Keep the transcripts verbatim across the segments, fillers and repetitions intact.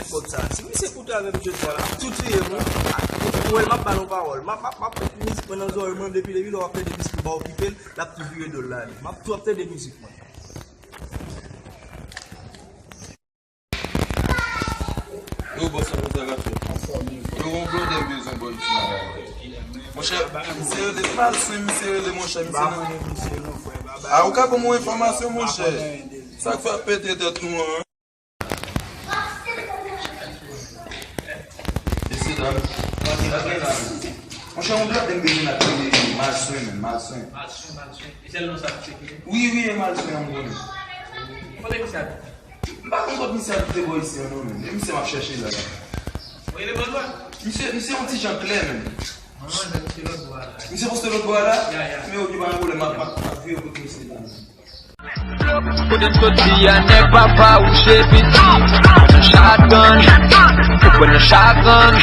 Kòb sa. Si misye koute avè m jodi a la, ap tou tiye m, wi. Ou wè l, m ap ba l yon pawòl. M ap, m ap, m ap met mizik mwen nan zòrèy mwen, depi, depi lè w ap tande mizik mwen, ba w kipe l, l ap tou vire do l la. M ap tou ap tande mizik mwen. Yo, bòs la, sa k ap fèt? Yo, yon blòdè m bezwen bò isi la. Monchè, misye rele, m pa sou misye rele, monchè, misye nan. A, ou ka ban m yon enfòmasyon, monchè? Sa k fè ap pete tèt nou an? Mesye dam. Monchè, yon blòdè m bezwen ap rele, Malswen, menm, Malswen. Malswen, Malswen. E sèl non sa k tcheke? Wi, wi, e Malswen an m konnen. Kote misye abite? M pa konn kot misye abite bò isi an non, menm. E misye m ap chèche la, la. Ou rele bò dwat? Misye, misye yon ti jan klè, menm. Manman, misye lòt bò a la. Misye poste lòt bò a la? Ya, ya. Men oke, pa gen pwoblèm, m ap, m ap, m ap vire kote misye la. Kote m soti a, nèg papa ou se piti. Ou konn shotgun, ou konn shotgun.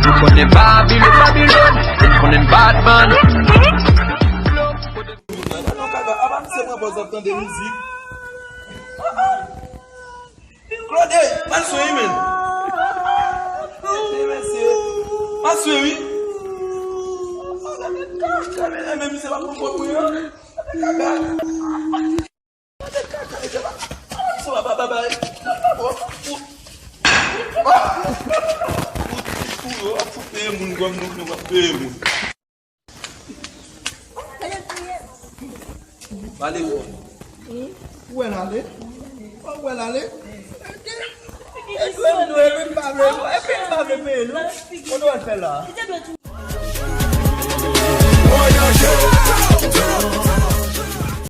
Ou konnen Babilòn, Babilòn, ou konnen Batman. Apa misye pran pòz ap tande mizik? Claude, Malswen wi, menm. Mesye, Malswen wi. Gade kaka, men misye pa pran pòz mwen an. Gade kaka. Gade kaka, mesye pa. Misye pa, pa, pa, pa. Ou, ou, ou, ap fout peye moun kòm nou, nou ap peye moun. Pale bon. Ou wè l ale? Ou wè l ale? Epi m dwe, epi m pa vle, epi m pa vle peye nou. Kote w al fè la?